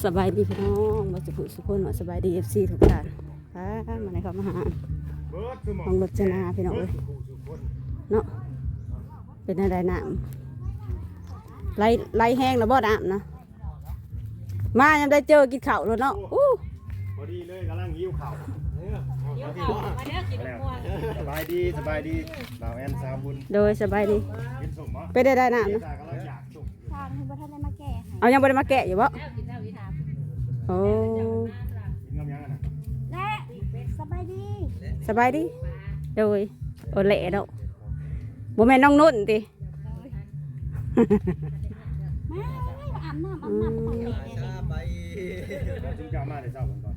ສະບາຍດີພີ່ນ້ອງ ເບິດສຸຜູ້ສຸຄົນເນາະ ສະບາຍດີ ເອັຟຊີ ທຸກທ່ານ. ອ່າ ມື້ນີ້ເຂົ້າມາຫານ້ອງລົດຈະນາພີ່ນ້ອງເອີຍເນາະ. ເປັນແນວໃດນ້ຳ ໄຫຼ ໄຫຼແຮງແລ້ວບໍ່ນ້ຳນະ? ມາຍາມໃດເຈີກິນເຂົ້າໂລດເນາະ. ອູ້ ພໍດີເລີຍ ກຳລັງຫິວເຂົ້າ. ຫິວເຂົ້າ ມາເດີ ກິນໝາກມ່ວງ. ສະບາຍດີ ສະບາຍດີ ບ່າວແອນ ສາວບຸນ. ໂດຍ ສະບາຍດີ. ກິນສົ້ມບໍ່? ເປັນແນວໃດນ້ຳນະ? ທາງທີ່ບໍ່ທັນໄດ້ມາແກະໃຫ້. ເອົາ ຍັງບໍ່ໄດ້ມາແກະຢູ່ບໍ່? ໂອ້ ກິນກັບຫຍັງນະ? ແລະ ສະບາຍດີ ສະບາຍດີ. ໂດຍ ໂອແລະເນາະ ບໍ່ແມ່ນນ້ອງນຸ່ນຕິ? ມາ ອາບນ້ຳ ອາບນ້ຳ ອືມ ຕັກແດດ. ແລ້ວຊຸມເຈົ້າມາແຕ່ເຊົ້າພຸ້ນບໍ່?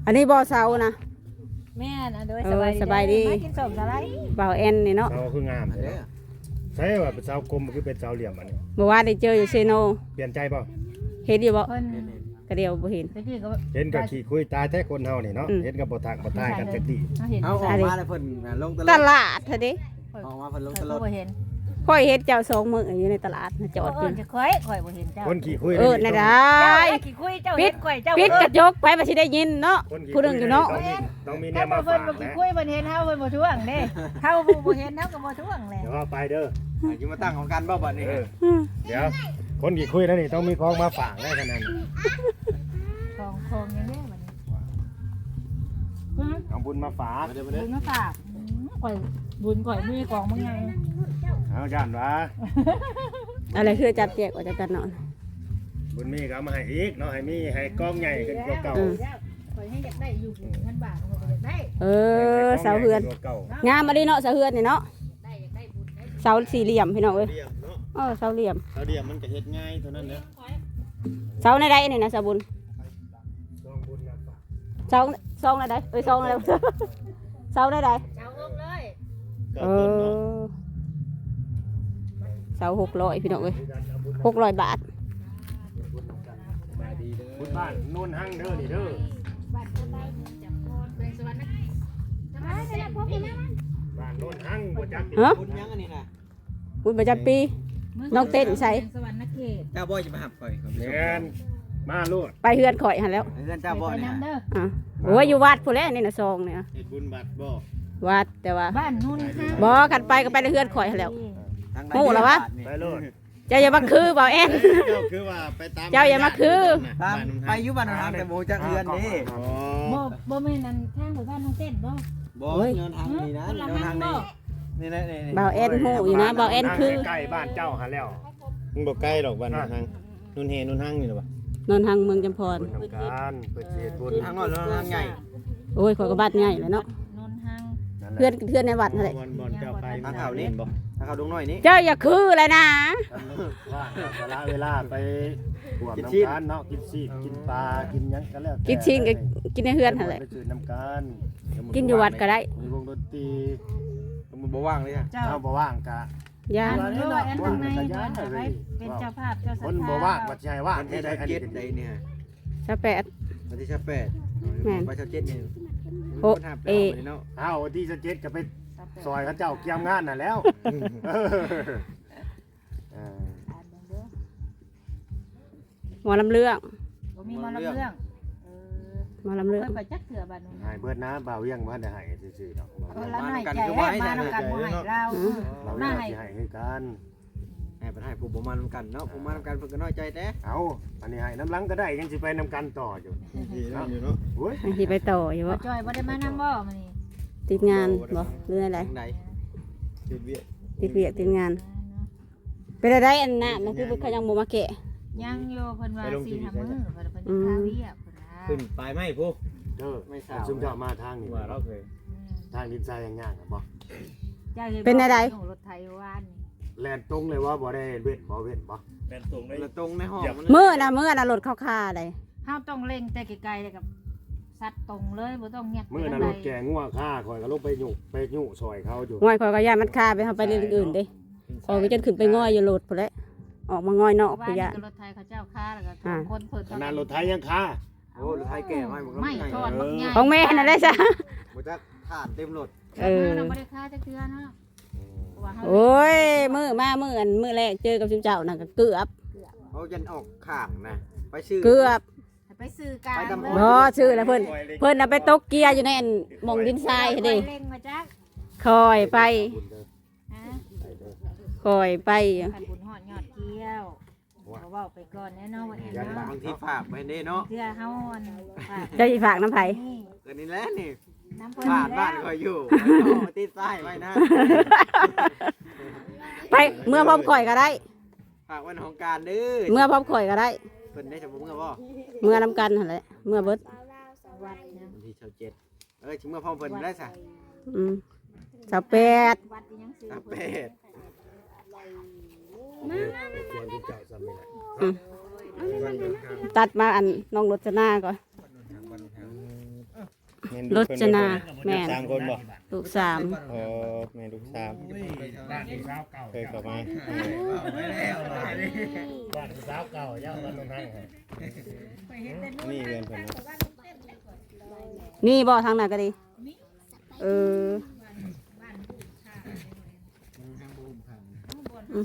ອັນນີ້ບໍ່ເຊົານະ? ແມ່ນ ໂດຍ ເອີ ສະບາຍດີ ສະບາຍດີ ມາກິນສົ້ມສາລາຍ. ບ່າວແອນນີ້ເນາະ ເຊົາຄືງາມແທ້ເນາະ. ໃຊ່ວ່າເປັນເຊົາກົມ ຄືເປັນເຊົາຫຼ່ຽມອັນນີ້. ເມື່ອວານໄດ້ເຈີຢູ່ເຊໂນ. ປ່ຽນໃຈບໍ່? ເຫັນຢູ່ບໍ່? ເພິ່ນ ກະດຽວບໍ່ເຫັນ ຕະກີ້ກໍ ເຫັນກໍຂີ້ຄຸຍຕາຍແທ້ຄົນເຮົານີ້ເນາະ. ອືມ ເຫັນກໍບໍ່ທັກບໍ່ທາຍກັນຈັກທີ. ເຮົາເຫັນ ເຮົາອອກມາແລ້ວເພິ່ນລົງຕະຫຼາດ ຕະຫຼາດຫັ້ນເດ. ເພິ່ນອອກມາເພິ່ນລົງຕະຫຼາດ ບໍ່ເຫັນ. ຂ້ອຍເຫັນເຈົ້າສອງມື້ຢູ່ໃນຕະຫຼາດນະ ຈອດຢູ່. ເອີ້ນຂ້ອຍ ຂ້ອຍບໍ່ເຫັນເຈົ້າ. ຂີ້ຄຸຍ ເອີ້ນແນວໃດ? ຂີ້ຄຸຍ ເຈົ້າເຫັນຂ້ອຍ ເຈົ້າ ປິດກະຈົກໄປ ມັນຊິໄດ້ຍິນເນາະ. ຜູ້ໜຶ່ງຢູ່ເນາະ ຕ້ອງມີແນວມາຝາກ. ເພິ່ນບໍ່ຂີ້ຄຸຍ ເພິ່ນເຫັນເຮົາ ເພິ່ນບໍ່ທ້ວງເດ້. ເຮົາຜູ້ບໍ່ເຫັນ ເຮົາກໍບໍ່ທ້ວງແຫຼະ. ດຽວເຮົາໄປເດີ. ຊິມາຕັ້ງຂອງກັນບໍ່ບັດນີ້? ເອີ ດຽວ ຄົນຂີ້ຄຸຍແລ້ວນີ້ຕ້ອງມີຂອງມາຝາກແລ້ວຂະໜາດນີ້. ຂອງ ຂອງຫຍັງເດ້ບັດນີ້? ເອົາບຸນມາຝາກ. ມາເດີ ມາເດີ ບຸນມາຝາກ. ອືມ ຂ້ອຍ ບຸນຂ້ອຍມີຂອງບາງຢ່າງ. ເອົາ ຢ້ານວ່າ ອະໄລຄືຈັບແຈກອອກຈາກກັນເນາະ. ບຸນມີກໍເອົາມາໃຫ້ອີກເນາະ ໃຫ້ມີ ໃຫ້ກອງໃຫຍ່ຂຶ້ນກວ່າເກົ່າ. ອືມ ຂ້ອຍຍັງຢາກໄດ້ຢູ່ພັນບາດ ຂ້ອຍກໍຢາກໄດ້. ເອີ ເສົາເຮືອນ ງາມອີ່ຫຼີເນາະ ເສົາເຮືອນນີ້ເນາະ. ເສົາສີ່ຫຼ່ຽມພີ່ນ້ອງເອີຍ. ເອີ ເສົາຫຼ່ຽມ ເສົາຫຼ່ຽມມັນກໍເຮັດງ່າຍເທົ່ານັ້ນແຫຼະ. ເສົາແນວໃດນີ້ນະ ສາວບຸນ? ສອງບຸນນະ ເສົາ ເສົາແນວໃດ? ເອີຍ ເສົາແນວໃດ? ເສົາແນວໃດ? ເສົາຫົກຮ້ອຍ. ເອີ ເສົາຫົກຮ້ອຍພີ່ນ້ອງເອີຍ ຫົກຮ້ອຍບາດ. ບຸນບ້ານໂນນຮັງເດີນີ້ເດີ. ບ້ານໂນນຮັງບໍ່ຈັກ. ຮະ? ບຸນຫຍັງອັນນີ້ນະ? ບຸນປະຈຳປີ ນ້ອງເຕັ້ນໃສ່. ເຈົ້າບໍ່ຈະມາຮັບຂ້ອຍ? ແມ່ນ ມາໂລດ ໄປເຮືອນຂ້ອຍຫັ້ນແລ້ວ. ເຮືອນເຈົ້າບໍ່ນີ້? ອ່າ ໂອ້ຍ ຢູ່ວັດພຸ້ນແຫຼະ ນີ້ນະ ຊອງນີ້ນະ. ເຮັດບຸນວັດບໍ່? ວັດ ແຕ່ວ່າ ບ້ານໂນນຮັງ ບໍ່ ຄັນໄປກໍໄປແຕ່ເຮືອນຂ້ອຍຫັ້ນແຫຼ້ວ. ຮູ້ແລ້ວວະ ໄປໂລດ. ເຈົ້າຢ່າມາຄື ບ່າວແອນ ເຈົ້າຄືວ່າໄປຕາມ ເຈົ້າຢ່າມາຄື. ຕາມ ໄປຢູ່ບ້ານໂນນຮັງ ແຕ່ບໍ່ຮູ້ຈັກເຮືອນເດ້. ອໍ ບໍ່ ບໍ່ແມ່ນອັນທາງໄປບ້ານນ້ອງເຕັ້ນບໍ່? ບໍ່ ໂອ້ຍ ໂນນຮັງນີ້ນະ ໂນນຮັງນີ້. ນີ້ແຫຼະ ນີ້ ບ່າວແອນຮູ້ຢູ່ນະ ບ່າວແອນຄື ໃກ້ບ້ານເຈົ້າຫັ້ນແລ້ວ. ມັນບໍ່ໄກດອກ ບ້ານໂນນຮັງ ໂນນແຮ ໂນນຮັງນີ້ລະວະ. ໂນນຮັງ ເມືອງຈຳພອນ ເພິ່ນນຳກັນ ເພິ່ນຊິເຮັດບຸນ. ທາງນ້ອຍ ໂນນຮັງໃຫຍ່. ໂອ້ຍ ຂ້ອຍກໍບ້ານໃຫຍ່ແຫຼະເນາະ. ໂນນຮັງ ເຮືອນ ເຮືອນໃນວັດຫັ້ນແຫຼະ. ບ່ອນ ບ່ອນເຈົ້າໄປ ທາງເຂົ້ານີ້ບໍ່? ທາງເຂົ້າດົງນ້ອຍນີ້. ເຈົ້າຢ່າຄືແຫຼະນາ. ວ່າງກໍສະຫຼະເວລາໄປຮ່ວມນຳກັນເນາະ ກິນຊີ້ນກິນປາກິນຫຍັງກໍແລ້ວແຕ່. ກິນຊີ້ນກໍກິນໃນເຮືອນຫັ້ນແຫຼະ ໄປຊື້ນຳກັນ. ກິນຢູ່ວັດກໍໄດ້ ມີວົງດົນຕີ. ມັນບໍ່ວ່າງເລີຍ ເຈົ້າ ເຮົາບໍ່ວ່າງກະ ຢ້ານ ອັນ ເພາະວ່າອັນ ທາງໃນ ເພິ່ນໃຫ້ໃຜເປັນເຈົ້າພາບເຈົ້າສັດທາ ຄົນບໍ່ວ່າງວ່າຊິໃຫ້ວ່າງ ວັນທີຊາວເຈັດໃດນີ້? ຊາວແປດ ວັນທີຊາວແປດ. ແມ່ນ ໄປຊາວເຈັດນີ້ ໂອ້ ເອີ ເອົາ ວັນທີຊາວເຈັດກໍໄປຊ່ອຍເຂົາເຈົ້າກຽມງານຫັ້ນແລ້ວ. ເອີ ໝໍລຳເລື່ອງ ບໍ່ມີໝໍລຳເລື່ອງ. ເອີ ໝໍລຳເລື່ອງ ຂ້ອຍໄປຈັກເທື່ອບາດນີ້. ໃຫ້ເບິດນະ ບ່າວວຽງບໍ່ທັນໄດ້ໃຫ້ຊື່ໆດອກ. ເອີ ລາວນ້ອຍໃຈ ມານຳກັນບໍ່ໃຫ້ລາວ. ອືມ ມາໃຫ້ ໃຫ້ຄືກັນ. ໃຫ້ເພິ່ນໃຫ້ຜູ້ບໍ່ມານຳກັນເນາະ ຜູ້ມານຳກັນເພິ່ນກໍນ້ອຍໃຈແດ່. ເອົ້າ ອັນນີ້ໃຫ້ນຳຫຼັງກໍໄດ້ ຍັງຊິໄປນຳກັນຕໍ່ຢູ່ເນາະ. ໂອ້ຍ ຍັງຊິໄປຕໍ່ຢູ່ບໍ່? ຈ່ອຍບໍ່ໄດ້ມານຳບໍ່ມື້ນີ້? ຕິດງານບໍ່ ຫຼືແນວໃດ? ຕິດວຽກ ຕິດວຽກຕິດງານ. ເປັນໃດອັນນັ້ນ ມັນຄືເຂົາຍັງບໍ່ມາແກະ? ຍັງຢູ່ ເພິ່ນວ່າສີ່ຫ້າມື້ ເພິ່ນ ເພິ່ນຄາວຽກເພິ່ນວ່າ. ຂຶ້ນປາຍໄມ້ພຸ້ນເດີ ຊຸມເຈົ້າມາທາງນີ້ວ່າລາວເຄີຍ ທາງດິນຊາຍຍາກໆບໍ່? ເປັນໃດ? ລົດໄຖວານນີ້ ແລ່ນຕົງເລີຍວ່າ ບໍ່ໄດ້ເວັ້ນບໍ່ ເວັ້ນບໍ່? ແລ່ນຕົງເລີຍ ແລ່ນຕົງໃນຫ້ອງມັນ. ມື້ນະ ມື້ນະ ລົດເຂົາຄາໃດ ເຮົາຕ້ອງເລັ່ງແຕ່ໄກໆ ແລ້ວກໍສັດຕົງເລີຍ ບໍ່ຕ້ອງແຍກ. ມື້ນະ ລົດແກ່ງົວຄາ ຂ້ອຍກໍລົງໄປຍຸ ໄປຍຸຊ່ອຍເຂົາຢູ່. ໂອ້ຍ ຂ້ອຍກໍຢ້ານມັນຄາ ໄປ ເຮົາໄປເລື່ອງອື່ນເດ້. ຂ້ອຍກໍຈົນຂຶ້ນໄປງ່ອຍຢູ່ລົດພຸ້ນແຫຼະ ອອກມາງ່ອຍນອກພຸ້ນ. ວ່ານີ້ກໍລົດໄຖເຂົາເຈົ້າຄາ ແລ້ວກໍ ອ່າ ຄົນເພິ່ນ ຂະໜາດລົດໄມ້ຍັງຄາ. ໂອ້ ລົດໄຖແກ່ໄມ້ບໍ່ ໄມ້ທ່ອນບັກໃຫຍ່ ຂອງແມ່ຫັ້ນນະເດ້ຊະ ບໍ່ຈັກຖ່ານເຕັມລົດ. ເອີ ມານະ ບໍ່ໄດ້ຄາຈັກເທື່ອເນາະ. ໂອ້ຍ ມື້ມາ ມື້ອັນ ມື້ແລກເຈີກັບຊຸມເຈົ້ານັ້ນກໍເກືອບ ເກືອບ ເຂົາຢັນອອກຂ້າງນະ ໄປຊື້ເກືອບ ໄປຊື້ກາງ ໄປນຳ ບໍ່ ຊື້ແລ້ວເພິ່ນ ເພິ່ນນະໄປຕົກເກຍຢູ່ໃນອັນໝ່ອງດິນຊາຍຫັ້ນເດ້ ເລັ່ງມາຈັກ ຄ່ອຍໄປ ຮະ ຄ່ອຍໄປ ຄັນບຸນຮອດຍອດກ່ຽວ ເວົ້າໄປກ່ອນແນ່ເນາະ ວ່າແອນເນາະ ບາງທີຝາກໄປເດ້ເນາະ ເທື່ອເຮົາອັນ ເຈົ້າຊິຝາກນຳໃຜ? ກໍນີ້ແຫຼະນີ້ ນຳເພິ່ນ ບ້ານ ນີ້ແຫຼະ ບ້ານຂ້ອຍຢູ່ ຕິດຊາຍໄວ້ນະ ໄປ ເມືອພ້ອມຂ້ອຍກໍໄດ້ ຝາກໄວ້ຫ້ອງການເດີ ເມືອພ້ອມຂ້ອຍກໍໄດ້ ເພິ່ນໄດ້ຈະບໍ່ເມືອບໍ່? ເມືອນຳກັນຫັ້ນແຫຼະ ເມືອເບິດ ວັນທີຊາວເຈັດ ເອີ ຊິເມືອພ້ອມເພິ່ນໄດ້ຊະ ອືມ ຊາວແປດ ຊາວແປດ ອືມ ຕັດມາອັນນ້ອງລົດຈະນາກ່ອນ ລົດຈະນາ ແມ່ນ ສາມຄົນບໍ່? ລູກສາມ ອໍ ແມ່ລູກສາມ ບ້ານສາວເກົ່າ ເຄີຍເຂົ້າມາ ບ້ານສາວເກົ່າເຈົ້າ ບ້ານຕົງທາງ ນີ້ເຮືອນເພິ່ນເນາະ ນີ້ບໍ່? ທາງນັ້ນກໍດີ ເອີ ອືມ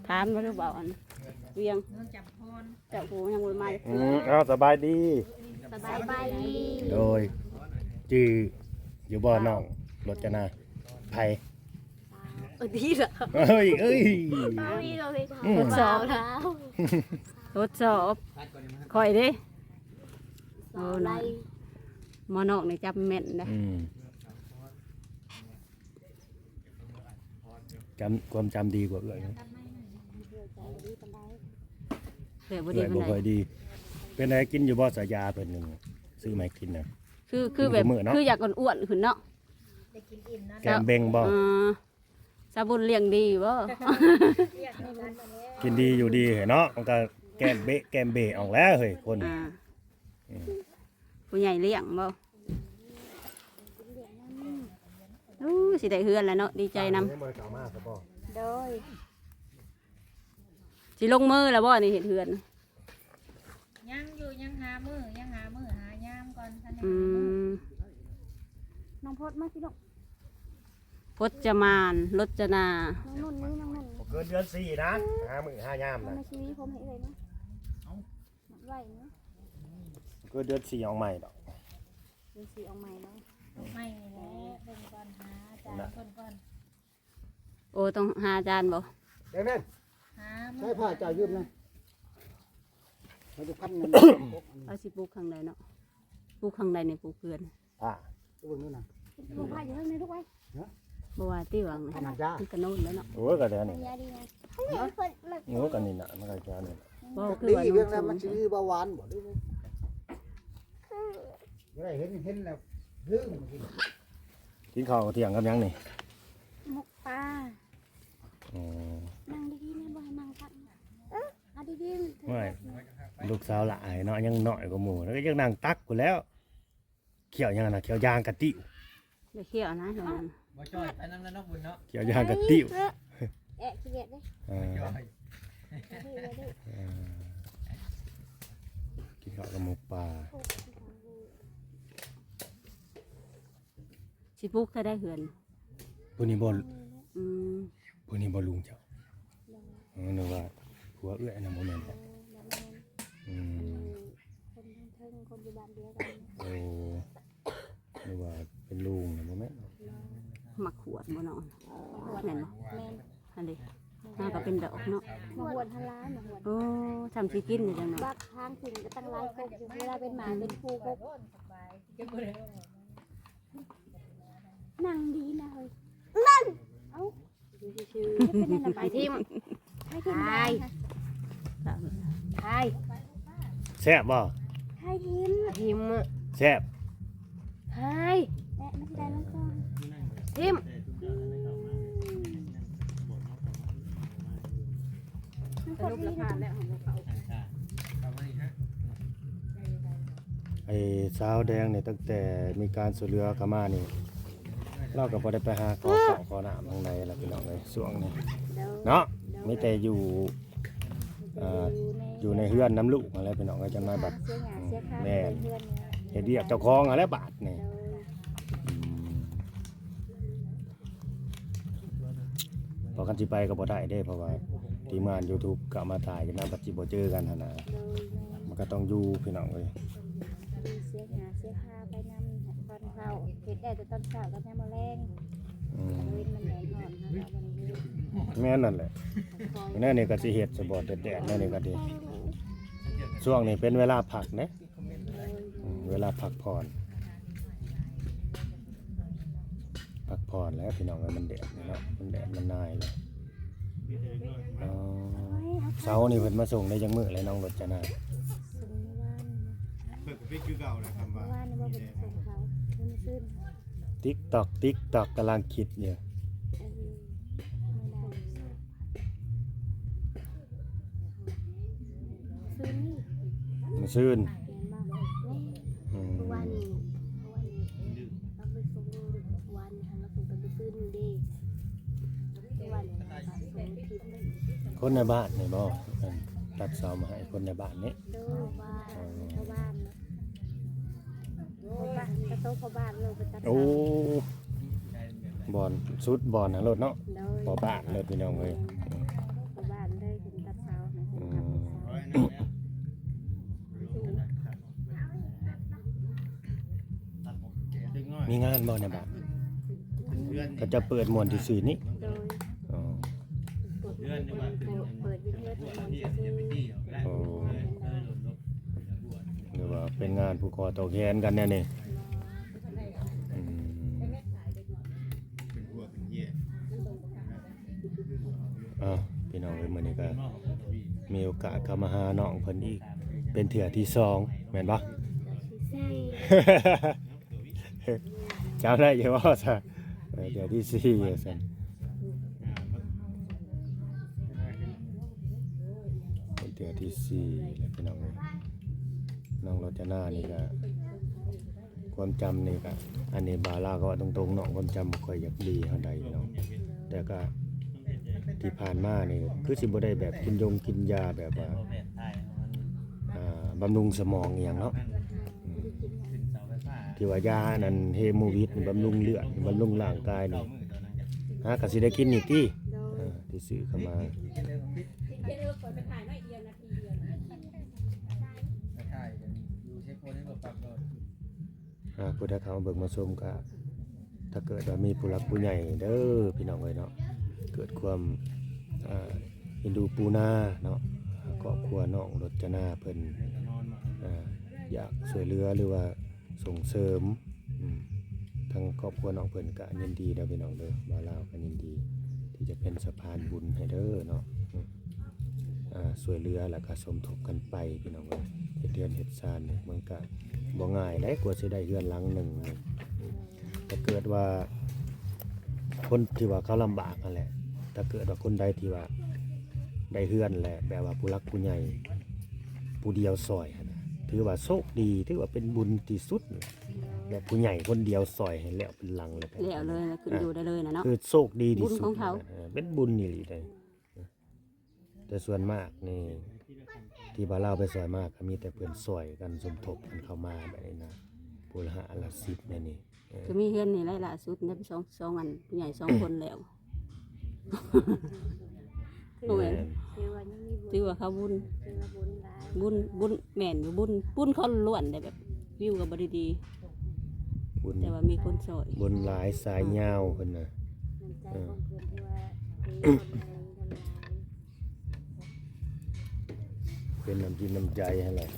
ຖາມມາດູ ເວົ້າອັນວຽງ ເຈົ້າຜູ້ຍັງບໍ່ມາ ອືມ ເອົາ ສະບາຍດີ ສະບາຍດີ ໂດຍ ຈື່ຢູ່ບໍ່ນ້ອງລົດຈະນາ ໃຜ? ເອີ ດີລະ ເອີຍ ເອີຍ ອືມ ທົດສອບ ທົດສອບ ຂ້ອຍເດ້ ໂອ້ ໜ້ອຍ ໝໍນອກນີ້ຈຳແມ່ນເດ້ ອືມ ຈຳ ຄວາມຈຳດີກວ່າເອື້ອຍເນາະ ແບບບໍ່ດີປານໃດ ເອື້ອຍບໍ່ຄ່ອຍດີ ເປັນໃດ ກິນຢູ່ບໍ່ ສາຢາເພິ່ນ ຊື້ມາໃຫ້ກິນນະ ຄື ຄືແບບ ຄືຢາກອ້ວນໆຂຶ້ນເນາະ ໄດ້ກິນອີ່ມເນາະ ແກ້ມເບັງບໍ່? ເອີ ສາບຸນລ້ຽງດີບໍ່? ກິນດີຢູ່ດີເນາະ ມັນກໍແກ້ມເບະແກ້ມເບະອອກແລ້ວເຮີ້ຍ ຄົນ ອ່າ ອືມ ຜູ້ໃຫຍ່ລ້ຽງບໍ່? ໂອ້ ຊິໄດ້ເຮືອນແລ້ວເນາະ ດີໃຈນຳ ຍັງບໍ່ໄດ້ເຂົ້າມາຊະບໍ່? ໂດຍ ຊິລົງມືແລ້ວບໍ່ນີ້ ເຮັດເຮືອນ? ຍັງຢູ່ ຍັງຫາມື້ ຍັງຫາມື້ຫາຍາມກ່ອນ ທັນໄດ້ ອືມ ນ້ອງພົດມາຊິລູກ ພົດຈະມານ ລົດຈະນາ ນ້ອງນຸ່ນນີ້ ນ້ອງນຸ່ນ ບໍ່ເກີນເດືອນສີ່ນະ ຫາມື້ຫາຍາມນະ ມາຊີຜົມໃຫ້ເອື້ອຍນະ ເອົາ ມັດໄວ້ນະ ບໍ່ເກີນເດືອນສີ່ອອກໃໝ່ດອກ ເດືອນສີ່ອອກໃໝ່ເນາະ ອອກໃໝ່ນີ້ແຫຼະ ເບິ່ງກ່ອນ ຫາອາຈານເພິ່ນກ່ອນ ໂອ້ ຕ້ອງຫາອາຈານບໍ່? ແດງໆ ຫາ ໃຊ້ຜ້າເຈົ້າຢືມນະ ເຮົາຈະພັນເງິນ ເຮົາຊິປູກຂ້າງໃດເນາະ? ປູກຂ້າງໃດນີ້ ປູກເຮືອນ ຜ້າ ເບິ່ງດູນະ ປູກຜ້າຢູ່ເທິງນີ້ລູກເອີຍ ຮະ ບໍ່ວ່າຕິຫວັງ ອັນນັ້ນຈ້າ ມັນກະໂນນແລ້ວເນາະ ໂອ້ຍ ກະແຖວນີ້ ໂອ້ຍ ກະນີ້ນະ ມັນກະແຖວນີ້ ບໍ່ ຄືວ່າເລື່ອງແລ້ວ ມັນຊິມີເບົາຫວານບໍ່ ຫຼື ບໍ່ໄດ້ເຫັນ ເຫັນແລ້ວລືມ ກິນເຂົ້າທ່ຽງກັບຫຍັງນີ້? ໝົກປາ ອໍ ນັ່ງດີໆ ແນ່ ບໍ່ໃຫ້ນັ່ງຕັກ ເອີ ເອົາດີໆ ໂອ້ຍ ລູກສາວຫຼ້າເນາະ ຍັງນ້ອຍກວ່າໝູ່ ແລ້ວກໍຍັງນັ່ງຕັກພຸ້ນແລ້ວ ຂ້ຽວຫຍັງນະ ຂ້ຽວຢາງກະຕິ້ວ ໄດ້ຂ້ຽວນະ ບໍ່ຈ່ອຍໄປນຳແລ້ວເນາະ ບຸນເນາະ ຂ້ຽວຢາງກະຕິ້ວ ແອະຂີ້ດຽດເດ້ ເອີ ບໍ່ຈ່ອຍ ເອີ ກິນເຂົ້າກັບໝົກປາ. ຊິປຸກເທື່ອໃດເຮືອນ? ຜູ້ນີ້ບໍ່? ອືມ ຜູ້ນີ້ບໍ່ລຸງເຈົ້າ? ເອີ ນຶກວ່າຜົວເອື້ອຍນະ ບໍ່ແມ່ນບໍ? ອືມ ຄົນເທິງ ຄົນຢູ່ບ້ານດຽວກັນ. ໂອ້ ນຶກວ່າເປັນລຸງນະ ບໍ່ແມ່ນ? ໝາກຂວດບໍ່ເນາະ? ແມ່ນບໍ່? ແມ່ນ ຫັ້ນເດ ຫາກໍເປັນດອກເນາະ. ໝາກຫວນຫັ້ນຫຼາຍ ໝາກຫວນ. ໂອ້ ຊ່ຳຊິກິນຢູ່ຈັ່ງນັ້ນ. ບັກທາງຂຶ້ນກໍຕັ້ງຫຼາຍກົກຢູ່ ເວລາເປັນໝາເປັນພູກົກ. ນັ່ງດີນະເຮີ້ຍ ນັ່ງ ເອົ້າ ໄປຖິ້ມ ໄປຖິ້ມ ໄປ ໄປ ແຊບບໍ່? ໄປຖິ້ມ ຖິ້ມ ແຊບ ໄປ ແລະມັນຊິໄດ້ລົງຄອ ຖິ້ມ ອືມ ມັນຄົນດີນະ. ໄອ້ສາວແດງນີ້ ຕັ້ງແຕ່ມີການຊ່ວຍເຫຼືອເຂົ້າມານີ້ ລາວກໍບໍ່ໄດ້ໄປຫາຂໍເຂົ້າຂໍນ້ຳທາງໃດລະພີ່ນ້ອງເອີຍ ຊ່ວງນີ້ເນາະ ມີແຕ່ຢູ່ ເອີ ຢູ່ໃນເຮືອນນຳລູກຫັ້ນແຫຼະພີ່ນ້ອງເອີຍ. ຈັກໜ້ອຍບັດ ແມ່ນ ເຮັດວຽກເຈົ້າຂອງຫັ້ນແຫຼະບາດນີ້. ອືມ ເພາະຄັນຊິໄປກໍບໍ່ໄດ້ເດ້ ເພາະວ່າ ທີມງານຢູທູບກໍເອົາມາຖ່າຍກັນນຳ ກໍຊິບໍ່ເຈີກັນຫັ້ນນະ. ໂດຍ ແມ່ນ. ມັນກໍຕ້ອງຢູ່ພີ່ນ້ອງເອີຍ. ເສຍຫຍ້າເສຍຄາໄປນຳ ຕອນເຊົ້າ ເຮັດໄດ້ແຕ່ຕອນເຊົ້າກັບຍາມມື້ແລງ. ອືມ ເວັນມັນແດດຮ້ອນ ເຮົາກໍບໍ່ໄດ້ເຮັດ. ແມ່ນນັ້ນແຫຼະ. ແນວນີ້ກໍຊິເຮັດສະບໍ່ແດດໆ ແນວນີ້ກໍດີ. ຊ່ວງນີ້ເປັນເວລາພັກເດ້. ໂດຍ ອືມ ເວລາພັກຜ່ອນ ພັກຜ່ອນແລ້ວພີ່ນ້ອງເອີຍ. ມັນແດດນີ້ເນາະ ມັນແດດມັນນາຍແລ້ວ. ອໍ ເສົານີ້ເພິ່ນມາສົ່ງໄດ້ຈັກມື້ແລ້ວ ນ້ອງລົດຈະນາ? ສົ່ງມື້ວານນີ້ນະ. ເພິ່ນກໍປິດຄືເກົ່າແຫຼະ ຄຳວ່າ ມື້ວານນີ້ບໍ່ໄດ້ສົ່ງເຂົາ ເພິ່ນມາຄືນ. ຕິກຕັອກ ຕິກຕັອກ ກຳລັງຄິດຢູ່. ເອີ ມື້ໃດ? ມື້ຊືນນີ້ ມື້ຊືນ. ແມ່ນບໍ່? ອືມ ເມື່ອວານນີ້ ເມື່ອວານນີ້ເຮົາໄປສົ່ງ ເມື່ອວານນີ້ເຮົາສົ່ງໄປມື້ຊືນນີ້ເດ້. ເມື່ອວານນີ້ເຮົາກໍສົ່ງທິດ. ຄົນໃນບ້ານນີ້ບໍ່? ອັນຕັດເສົາມາໃຫ້ຄົນໃນບ້ານນີ້? ໂດຍ ບ້ານ ອໍ ຊາວບ້ານ. ໂອ້ ກະໂຕພໍ່ບ້ານເລີຍໄປຕັດເສົາ. ໂອ້ ບ່ອນສຸດບ່ອນຫັ້ນໂລດເນາະ. ໂດຍ ພໍ່ບ້ານເລີຍພີ່ນ້ອງເອີຍ. ແມ່ນ ພໍ່ບ້ານເລີຍເປັນຕັດເສົາໃຫ້ເພິ່ນ. ອືມ ມີງານບໍ່ໃນບ້ານ? ເຂົາເຈົ້າເປີດມ່ວນຊື່ໆນີ້? ໂດຍ ອໍ ເປີດ ເປີດວິນເທດ ເປີດວິນເທດ ໂອ້ ຫຼືວ່າເປັນງານຜູກຄໍຕໍ່ແຂນກັນແນວນີ້. ອືມ ອ້າວ ພີ່ນ້ອງເອີຍ ມື້ນີ້ກໍມີໂອກາດເຂົ້າມາຫານ້ອງເພິ່ນອີກເປັນເທື່ອທີສອງ ແມ່ນບໍ່? ໃຊ່ ຈຳໄດ້ຢູ່ບໍ່ຊະ? ເອີ ເທື່ອທີສີ່ວ່າຊັ້ນ ເປັນເທື່ອທີສີ່ແລ້ວພີ່ນ້ອງເອີຍ. ນ້ອງໂລຈະນານີ້ກະຄວາມຈຳນີ້ກະ ອັນນີ້ບ່າວລາວກໍເວົ້າຕົງໆເນາະ ຄວາມຈຳບໍ່ຄ່ອຍຢາກດີເທົ່າໃດພີ່ນ້ອງ ແຕ່ກະທີ່ຜ່ານມານີ້ຄືຊິບໍ່ໄດ້ແບບກິນຢົງກິນຢາແບບວ່າ ອ່າ ບຳລຸງສະໝອງອີ່ຫຍັງເນາະ. ອືມ ທີ່ວ່າຢາອັນນັ້ນເຮໂມວິດ ບຳລຸງເລືອດ ບຳລຸງຮ່າງກາຍນີ້ ຫາກໍຊິໄດ້ກິນນີ້ຕິ? ໂດຍ ເອີ ທີ່ຊື້ເຂົ້າມາ ໄປຖ່າຍກັນຢູ່ເຊໂປນໃນລົດປັບໂດດ. ອ່າ ຜູ້ໃດເຂົ້າມາເບິ່ງມາຊົມກໍ ຖ້າເກີດວ່າມີຜູ້ຫຼັກຜູ້ໃຫຍ່ເດີພີ່ນ້ອງເອີຍເນາະ ເກີດຄວາມ ອ່າ ເອັນດູປູນາເນາະ ຄອບຄົວນ້ອງລົດຈະນາເພິ່ນ ອ່າ ຢາກຊ່ວຍເຫຼືອ ຫຼືວ່າສົ່ງເສີມ ອືມ ທາງຄອບຄົວນ້ອງເພິ່ນກະຍິນດີເດີພີ່ນ້ອງເດີ ບ່າວລາວກະຍິນດີທີ່ຈະເປັນສະພານບຸນໃຫ້ເດີເນາະ. ອ່າ ຊ່ວຍເຫຼືອ ແລ້ວກະສົມທົບກັນໄປພີ່ນ້ອງເອີຍ. ເຮັດເຮືອນເຮັດຊານນີ້ມັນກະບໍ່ງ່າຍເດ້ ກວ່າຊິໄດ້ເຮືອນຫຼັງໜຶ່ງນີ້. ຖ້າເກີດວ່າຄົນທີ່ວ່າເຂົາລຳບາກຫັ້ນແຫຼະ ຖ້າເກີດວ່າຄົນໃດທີ່ວ່າໄດ້ເຮືອນແລ້ວ ແບບວ່າຜູ້ຫຼັກຜູ້ໃຫຍ່ຜູ້ດຽວຊ່ອຍຫັ້ນນະ ຖືວ່າໂຊກດີ ຖືວ່າເປັນບຸນທີ່ສຸດ ແບບຜູ້ໃຫຍ່ຄົນດຽວຊ່ອຍໃຫ້ແລ້ວເປັນຫຼັງ ແລ້ວກໍ ແລ້ວເລີຍ ຂຶ້ນຢູ່ໄດ້ເລີຍນະເນາະ ຄືໂຊກດີທີ່ສຸດ ບຸນຂອງເຂົາ ເອີ ເປັນບຸນອີ່ຫຼີເດ້. ແຕ່ສ່ວນມາກນີ້ ທີ່ວ່າລາວໄປຊ່ອຍມາກໍມີແຕ່ເພິ່ນຊ່ອຍກັນສົມທົບກັນເຂົ້າມາແບບນີ້ນະ ຜູ້ລະຫ້າລະສິບແນວນີ້. ເອີ ກໍມີເຮືອນນີ້ແຫຼະ ລ່າສຸດໄດ້ສອງ ສອງອັນ ຜູ້ໃຫຍ່ສອງຄົນແລ້ວ. ຖືວ່າ ແມ່ນ ຖືວ່າຍັງມີບຸນ ຖືວ່າເຂົາບຸນ ຖືວ່າບຸນຫຼາຍ ບຸນ ບຸນ ແມ່ນຢູ່ ບຸນ ບຸນເຂົາລ້ວນໄດ້ແບບ ວິວກໍບໍ່ໄດ້ດີ ບຸນ ແຕ່ວ່າມີຄົນຊ່ອຍ ບຸນຫຼາຍສາຍຍາວເພິ່ນນະ ນ້ຳໃຈຂອງເພິ່ນທີ່ວ່າ ເອີ ເທລົງມາໃຫ້ເພິ່ນຫຼາຍ ເປັນນ້ຳຈິດນ້ຳໃຈຫັ້ນແຫຼະ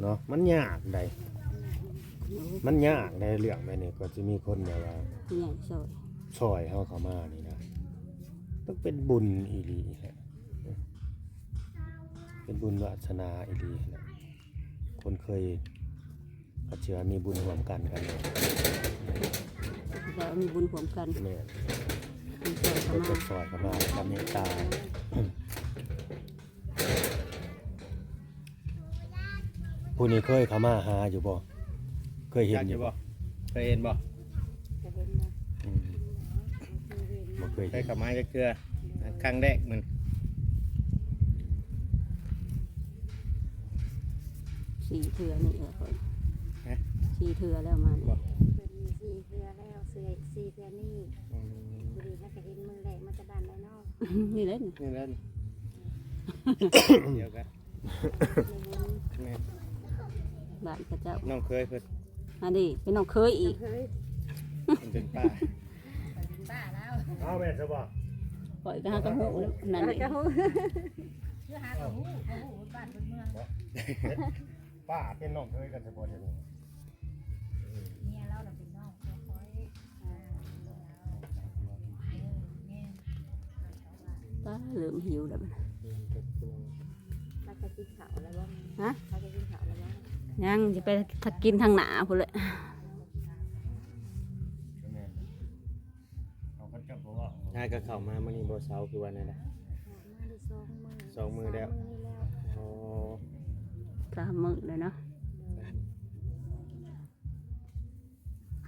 ເນາະ. ມັນຍາກໃດ໋ ມັນຍາກໃດ໋ ເລື່ອງແບບນີ້ ກວ່າຊິມີຄົນແບບວ່າ ຜູ້ໃຫຍ່ຊ່ອຍ ຊ່ອຍເຮົາເຂົ້າມານີ້ນະ ຕ້ອງເປັນບຸນອີ່ຫຼີແຫຼະ ເປັນບຸນວາສະໜາອີ່ຫຼີແຫຼະ. ຄົນເຄີຍ ເຂົາເຊື່ອມີບຸນຮ່ວມກັນກັນເນາະ ແລ້ວມີບຸນຮ່ວມກັນ ແມ່ນ ເພິ່ນຊ່ອຍເຂົ້າມາ ເພິ່ນຊ່ອຍເຂົ້າມາ ແລ້ວກໍເມດຕາ. ຜູ້ນີ້ເຄີຍເຂົ້າມາຫາຢູ່ບໍ່? ເຄີຍເຫັນຢູ່ບໍ່? ເຄີຍເຫັນບໍ່? ເຄີຍເຫັນບໍ່? ອືມ ບໍ່ເຄີຍ ເຄີຍເຂົ້າມາຈັກເທື່ອ ຄັ້ງແລກມັນ ສີ່ເທື່ອນີ້ແຫຼະຂ້ອຍ ຮະ? ສີ່ເທື່ອແລ້ວມານີ້ ບໍ່? ເພິ່ນສີ່ເທື່ອແລ້ວ ສີ່ ສີ່ເທື່ອນີ້. ອືມ ພໍດີແລ້ວກໍເຫັນມື້ແລກມາແຕ່ບ້ານນ້ອຍເນາະ ນີ້ແຫຼະ ນີ້ແຫຼະ ນີ້ ດຽວກັນ ແມ່ນ ບ້ານເຂົາເຈົ້າ ນ້ອງເຂີຍເພິ່ນ ອັນນີ້ເປັນນ້ອງເຂີຍອີກ ເຄີຍ ເພິ່ນເປັນປ້າ ເປັນປ້າແລ້ວ ເອົາແມ່ນຊະບໍ່ ຂ້ອຍກໍຫາກໍຮູ້ນັ້ນເດ້ ກໍຮູ້ ຄືຫາກໍຮູ້ ເຂົາຮູ້ເບິດບ້ານເບິດເມືອງ ປ້າເປັນນ້ອງເຂີຍກັນຊະບໍ່ດຽວນີ້ ເມຍລາວລະເປັນນ້ອງເຂີຍຂ້ອຍ ອ່າ ເອີ ແມ່ນ ປ້າເລີ່ມຫິວແລ້ວບັດນີ້ ພາກັນກິນເຂົ້າແລ້ວບໍ່? ຮະ? ພາກັນກິນເຂົ້າແລ້ວບໍ່? ຍັງ ຊິໄປ ຖ້າກິນທາງໜ້າພຸ້ນແຫຼະ ຫາກໍເຂົ້າມາມື້ນີ້ບໍ່ເຊົາ ຄືວ່າແນວໃດ? ເຂົ້າມາໄດ້ສອງມື້ ສອງມື້ແລ້ວ ສາມມື້ນີ້ແລ້ວ ອໍ ສາມມື້ແລ້ວເນາະ ໂດຍ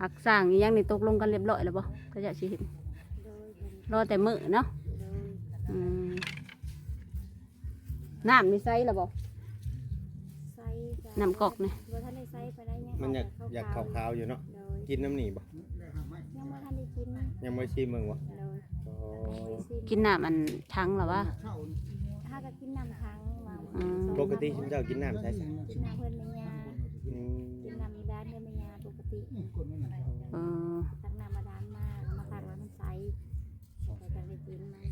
ຫາກສ້າງອີ່ຫຍັງນີ້ຕົກລົງກັນລຽບລ້ອຍແລ້ວບໍ່? ເຂົາເຈົ້າຊິເຮັດ ໂດຍ ລໍແຕ່ມື້ເນາະ ໂດຍ ອືມ ນ້ຳນີ້ໃສ່ແລ້ວບໍ່? ໃສ່ ນ້ຳກອກນີ້ ບໍ່ທັນໄດ້ໃສ່ປານໃດ ຍັງ ມັນຢາກ ອອກແບບຂາວໆ ຢາກຂາວໆຢູ່ເນາະ ໂດຍ ກິນນຳນີ້ບໍ່? ຍັງບໍ່ທັນໄດ້ກິນ ຍັງບໍ່ໄດ້ຊີມເບິ່ງບໍ່? ໂດຍ ອໍ ຍັງບໍ່ໄດ້ຊີມ ກິນນ້ຳອັນຖັງລະຫວາ? ຫາກໍກິນນ້ຳຖັງວ່າ ອືມ ປົກກະຕິຊຸມເຈົ້າກິນນ້ຳໃສ? ກິນນ້ຳເຮືອນແມ່ຍ່າ ອືມ ກິນນ້ຳບາດານເຮືອນແມ່ຍ່າປົກກະຕິ ເອີ ຕັກນ້ຳບາດານມາ ເອົາມາທັງແລ້ວມັນໃສ ກໍຈັ່ງໄດ້ກິນມັນ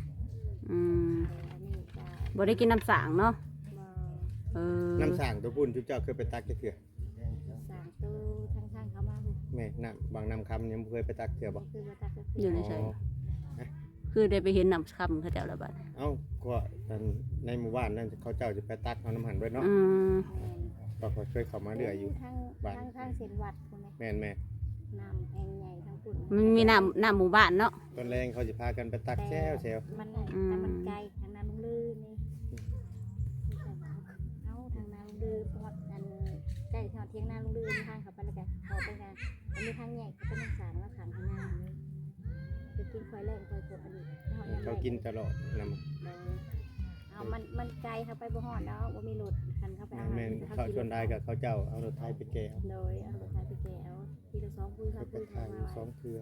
ອືມ ເອີ ອັນນີ້ກໍ ບໍ່ໄດ້ກິນນ້ຳສ້າງເນາະ ບໍ່ ເອີ ນ້ຳສ້າງຕົວພຸ້ນ ຊຸມເຈົ້າເຄີຍໄປຕັກຈັກເທື່ອ? ສ້າງໂຕທາງ ທາງເຂົ້າມາພຸ້ນ ແມ່ນ ນ້ຳວັງນ້ຳຄຳ ຍັງບໍ່ເຄີຍໄປຕັກເທື່ອບໍ່? ຍັງບໍ່ເຄີຍໄປຕັກຈັກເທື່ອ ຢູ່ໃນໃສ? ອໍ ຄືໄດ້ໄປເຫັນນ້ຳຄຳເຂົາເຈົ້າລະບາດ ເອົ້າ ກໍອັນໃນໝູ່ບ້ານນັ້ນ ເຂົາເຈົ້າຈະໄປຕັກເອົານຳຫັ້ນເບິດເນາະ ອືມ ແມ່ນ ກໍຂ້ອຍເຄີຍເຂົ້າມາເລື້ອຍຢູ່ ທາງ ບ້ານ ທາງ ທາງເສັ້ນວັດພຸ້ນແຫຼະ ແມ່ນໆ ນ້ຳແອ່ງໃຫຍ່ທາງພຸ້ນ ມັນມີນ້ຳ ນ້ຳໝູ່ບ້ານເນາະ ຕອນແລງເຂົາຊິພາກັນໄປຕັກແຊວໆ ແຕ່ມັນ ອືມ ແຕ່ມັນໄກ ທາງນາລຸງລືນີ້ ເອົາທາງນາລຸງລື ຮອດອັນ ໃກ້ຮອດຖຽງນາລຸງລື ທາງເຂົ້າໄປແລ້ວກະເຂົ້າໄປກະ ມັນມີທາງແຍກ ເຂົາເປັນທາງສ້າງແລ້ວຂ້າງທາງນາ ໄປກິນຂ້ອຍແລງຂ້ອຍໂພດອັນນີ້ ເຂົາກິນຕະຫຼອດນຳ ໂດຍ ເອົາ ມັນ ມັນໄກ ເຮົາໄປບໍ່ຮອດດອກ ບໍ່ມີລົດ ຄັນເຂົາໄປເອົາ ແມ່ນໆ ເຂົາ ເຂົາ ສ່ວນຫຼາຍກໍເຂົາເຈົ້າເອົາລົດໄຖໄປແກ່ເອົາ ໂດຍ ເອົາລົດໄຖໄປແກ່ເອົາ ທີລະສອງຄືສາມຄື ສອງເທື່ອ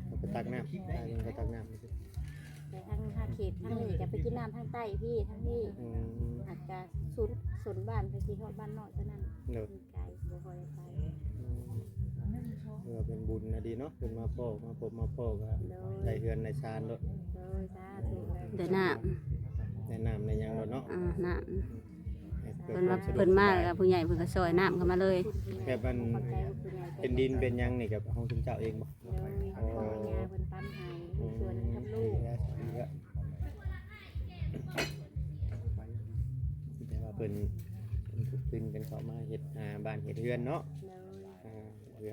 ເຂົາໄປຕັກນ້ຳ ໄປຕັກນ້ຳ ແຕ່ທາງ ທາງເຂດທາງນີ້ກໍໄປກິນນ້ຳທາງໃຕ້ພີ້ ທາງນີ້ ອືມ ຫາກຈະສຸດ ສຸດບ້ານໄປຊິຮອດບ້ານນ້ອຍເທົ່ານັ້ນ ໂດຍ ໄກ ບໍ່ຄ່ອຍໄດ້ໄປ ອືມ ເອີ ເປັນບຸນນະດີເນາະ ເພິ່ນມາພໍ້ ມາພົບມາພໍ້ກໍ ໂດຍ ໄດ້ເຮືອນໄດ້ຊານໂລດ ໂດຍ ສາທຸ ໄດ້ນ້ຳ ໄດ້ນ້ຳໄດ້ຫຍັງໂລດເນາະ ອ່າ ນ້ຳ ເພິ່ນວ່າເພິ່ນມາແລ້ວ ຜູ້ໃຫຍ່ເພິ່ນກໍຊ່ອຍນ້ຳເຂົ້າມາເລີຍ ແບບອັນ ເປັນດິນເປັນຫຍັງນີ້ກໍຂອງຊຸມເຈົ້າເອງບໍ່? ໂດຍ ອໍ ພໍ່ແມ່ຍ່າເພິ່ນປັນໃຫ້ ອືມ ສ່ວນກັບລູກ ແຕ່ວ່າເພິ່ນ ເພິ່ນຄືນກັນເຂົ້າມາເຮັດ ອ່າ ບ້ານເຮັດເຮືອນເນາະ ໂດຍ ອ່າ ເຮືອ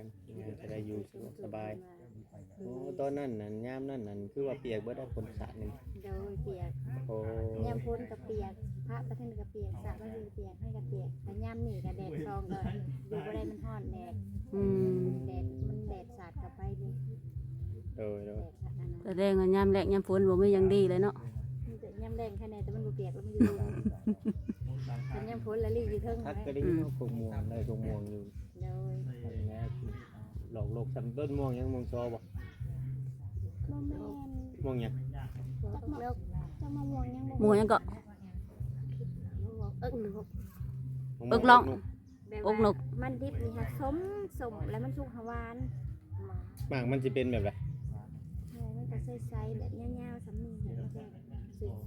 ນ ຈະໄດ້ຢູ່ສະດວກສະບາຍ ໂອ້ ຕອນນັ້ນນັ້ນ ຍາມນັ້ນນັ້ນ ຄືວ່າປຽກເບິດ ຝົນສາດນີ້ ໂດຍ ປຽກ ໂອ້ ຍາມຝົນກໍປຽກ ພະປະເທດກໍປຽກ ສະປະເທດກໍປຽກ ໃຫ້ກໍປຽກ ແຕ່ຍາມນີ້ກໍແດດສ່ອງ ກໍຢູ່ບໍ່ໄດ້ ມັນຮ້ອນແດດ ອືມ ແດດ ມັນແດດສາດເຂົ້າໄປນີ້ ໂດຍໆ ແດດສາດອັນນັ້ນ ສະແດງວ່າຍາມແລ້ງຍາມຝົນບໍ່ມີຫຍັງດີເລີຍເນາະ ມີແຕ່ຍາມແລ້ງແຄ່ແນ່ ແຕ່ມັນບໍ່ປຽກ ແລ້ວມັນຢູ່ລຸ່ມ ຄັນຍາມຝົນລະລີ້ຢູ່ເທິງ ຄັກ ກໍໄດ້ຍິນ ອືມ ພວກມ່ວງ ໄດ້ພວກມ່ວງຢູ່ ໂດຍ ຫຼອກໂລກ ສ່ຳຕົ້ນມ່ວງຫຍັງ ມ່ວງຊໍບໍ່? ບໍ່ແມ່ນ ມ່ວງຫຍັງ? ຈັກມະ ຈັກມະມ່ວງຫຍັງ ມ່ວງຫຍັງເກາະ? ເອິກ ເອິກລອງ ແບບວ່າ ອົກນົກ ມັນດິບນີ້ຫາສົ້ມ ສົ້ມ ແລ້ວມັນສຸກຫາຫວານ ໝາກມັນຊິເປັນແບບໃດ? ໝາກມັນກໍໃສໆ ແບບຍາວໆ ສ່ຳນີ້ ແລ້ວມັນຈະ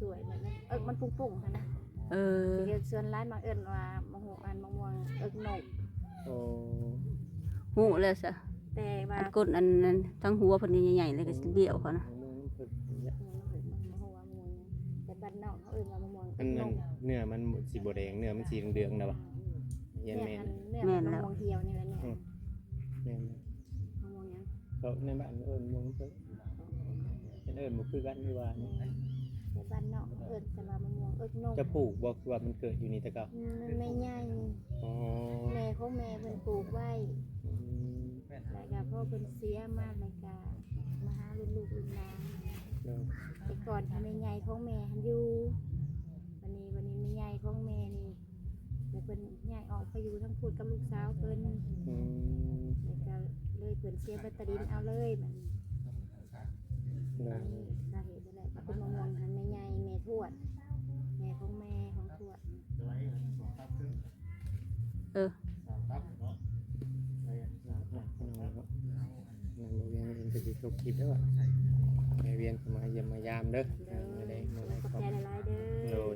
ສວຍໆ ແບບນັ້ນ ເອິກມັນປຸ້ງໆ ຫັ້ນນະ ເອີ ສ່ວນຫຼາຍມັກເອີ້ນວ່າ ມະມ່ວງ ອັນ ມະມ່ວງເອິກນົກ ໂອ້ ຮູ້ແລ້ວຊະ ແຕ່ວ່າ ອັນກົ້ນ ອັນນັ້ນ ທັງຫົວເພິ່ນໃຫຍ່ໆ ແລ້ວກໍຊິລ້ຽວເຂົານະ ມະມ່ວງເພິ່ນ ແຕ່ບ້ານນອກເຂົາເອີ້ນວ່າ ມະມ່ວງເອິກນົກ ອັນນັ້ນ ເນື້ອມັນຊິບໍ່ແດງ ເນື້ອມັນສີເຫຼືອງໆ ນະຫວາ ແມ່ນ ເນື້ອ ແມ່ນ ເນື້ອ ແມ່ນ ແລ້ວ ມະມ່ວງຫ່ຽວນີ້ແຫຼະແມ່ ອືມ ແມ່ນ ມະມ່ວງຫຍັງ? ເຂົາໃນບ້ານເອີ້ນມ່ວງເພິ່ນ ເພິ່ນເອີ້ນບໍ່ຄືກັນ ຫຼືວ່າ ແຕ່ບ້ານນອກເອີ້ນແຕ່ວ່າມະມ່ວງເອິກນົກ ເຈົ້າປູກບໍ່? ຄືວ່າມັນເກີດຢູ່ນີ້ແຕ່ເກົ່າ? ອືມ ແມ່ໃຫຍ່ ອໍ ແມ່ຂອງແມ່ເພິ່ນປູກໄວ້ ອືມ ແລ້ວກໍພໍເພິ່ນເສຍມາ ແລ້ວກໍມາຫາລຸ້ນລູກລຸ້ນຫຼານ ໂດຍ ແຕ່ກ່ອນແມ່ໃຫຍ່ຂອງແມ່ຫັ້ນຢູ່ ບັດນີ້ ບັດນີ້ແມ່ໃຫຍ່ຂອງແມ່ນີ້ ແລ້ວເພິ່ນຍ້າຍອອກໄປຢູ່ທາງພຸ້ນກັບລູກສາວເພິ່ນ ອືມ ແລ້ວກໍເລີຍເພິ່ນເສຍແບັດຕາດິນເອົາເລີຍ ບັດນີ້ ໂດຍ ສາເຫດນັ້ນແຫຼະ ເປັນມະມ່ວງຫັ້ນ ແມ່ໃຫຍ່ ແມ່ທວດ ແມ່ຂອງແມ່ຂອງທວດ ເອີ ນາງບໍ່ວຽງເພິ່ນກໍຊິຈົບຄລິບແລ້ວ ແມ່ວຽງເຂົ້າມາຢ້ຽມມາຢາມເດີ ເອີ ມື້ໃດມື້ໃດ ຂອບໃຈຫຼາຍໆເດີ ໂດຍ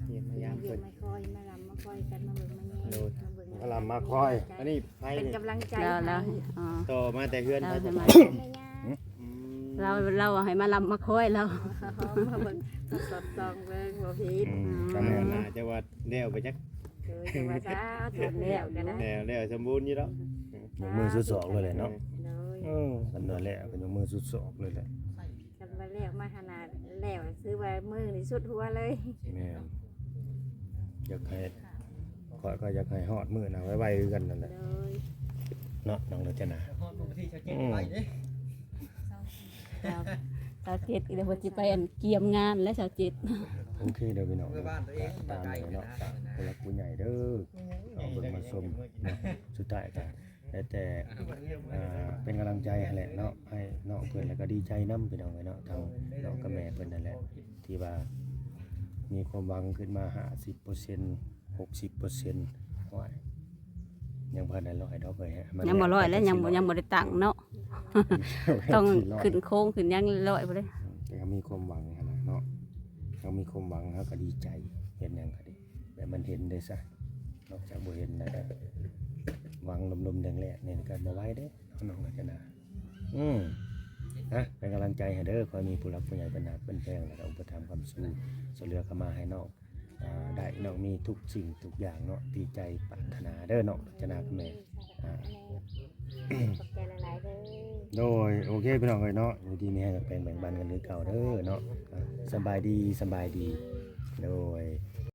ຢ້ຽມມາຢາມເພິ່ນ ມາຄອຍ ມາລຳມາຄອຍກັນ ມາເບິ່ງມາແຍງ ໂດຍ ມາເບິ່ງ ມາລຳມາຄອຍ ອັນນີ້ໃຜ ເປັນກຳລັງໃຈ ລາວ ລາວ ໃຫ້ ອໍ ຕໍ່ມາແຕ່ເຮືອນ ລາວ ໃຜ ໃຫ້ມາ ແມ່ຍ່າ ອືມ ລາວ ລາວໃຫ້ມາລຳມາຄອຍລາວ ມາເບິ່ງ ມາສອດສ່ອງເບິ່ງ ບໍ່ຜິດ ອືມ ອືມ ກໍແມ່ນ ໜ້າຈະວ່າແລ້ວໄປຈັກ ໂດຍ ແຕ່ວ່າສາທຸແລ້ວກໍໄດ້ ແລ້ວ ແລ້ວສົມບູນຢູ່ດອກ ຍົກມືສຸດສອກເລີຍແຫຼະເນາະ ໂດຍ ເອີ ຄັນວ່າແລ້ວກໍຍົກມືສຸດສອກເລີຍແຫຼະ ຄັນວ່າແລ້ວມາຫານາແລ້ວ ຄືວ່າມືນີ້ສຸດຫົວເລີຍ ແມ່ນ ຢາກໃຫ້ ຂ້ອຍກໍຢາກໃຫ້ຮອດມື້ນັ້ນໄວໆຄືກັນນັ້ນແຫຼະ ໂດຍ ເນາະ ນ້ອງໂລຈະນາ ຮອດມື້ວັນທີຊາວເຈັດ ອືມ ໄວເດ້ ຊາວ ຊາວເຈັດ ດຽວເພິ່ນຊິໄປອັນກຽມງານແລ້ວ ຊາວເຈັດ ໂອເຄເດີພີ່ນ້ອງເດີ ຕາມນີ້ເນາະ ຝາກຜູ້ຫຼັກຜູ້ໃຫຍ່ເດີ ເອົາເບິ່ງມາຊົມເນາະ ສຸດທ້າຍກໍ ແຕ່ ແຕ່ ອ່າ ເປັນກຳລັງໃຈຫັ້ນແຫຼະເນາະ ໃຫ້ນ້ອງເພິ່ນ ແລ້ວກໍດີໃຈນຳພີ່ນ້ອງເອີຍເນາະ ທັງນ້ອງກັບແມ່ເພິ່ນນັ້ນແຫຼະ ທີ່ວ່າມີຄວາມຫວັງຂຶ້ນມາຫ້າສິບເປີເຊັນ ຫົກສິບເປີເຊັນ ໂອ້ຍ ຍັງບໍ່ທັນໄດ້ຮ້ອຍດອກເອີຍ ມັນ ຍັງບໍ່ຮ້ອຍແລ້ວ ຍັງບໍ່ ຍັງບໍ່ໄດ້ຕັ້ງເນາະ ຕ້ອງຂຶ້ນໂຄງຂຶ້ນຫຍັງຮ້ອຍພຸ້ນເດ້ ແຕ່ກໍມີຄວາມຫວັງຫັ້ນນະເນາະ ເຮົາມີຄວາມຫວັງ ເຮົາກໍດີໃຈ ເຮັດຫຍັງກໍດີ ແບບມັນເຫັນເດ້ຊະ ນອກຈາກບໍ່ເຫັນແລ້ວກໍຫວັງລົມໆແດງແລ້ງນີ້ກໍບໍ່ໄຫວເດ້ ນ້ອງລະຈະນາ ອືມ ນະ ເປັນກຳລັງໃຈໃຫ້ເດີ ຂໍໃຫ້ມີຜູ້ຫຼັກຜູ້ໃຫຍ່ເພິ່ນຮັກເພິ່ນແພງ ແລ້ວກໍອຸປະຖຳຄ້ຳຊູ ຊ່ວຍເຫຼືອເຂົ້າມາໃຫ້ນ້ອງ ອ່າ ໄດ້ ນ້ອງມີທຸກສິ່ງທຸກຢ່າງເນາະ ທີ່ໃຈປາດຖະໜາເດີ ນ້ອງລະຈະນາກັບແມ່ ອ່າ ຂອບໃຈຫຼາຍໆເດີ ໂດຍ ໂອເຄພີ່ນ້ອງເອີຍເນາະ ຢູ່ດີມີແຮງ ແບ່ງປັນກັນຄືເກົ່າເດີເນາະ ອ່າ ສະບາຍດີ ສະບາຍດີ ໂດຍ.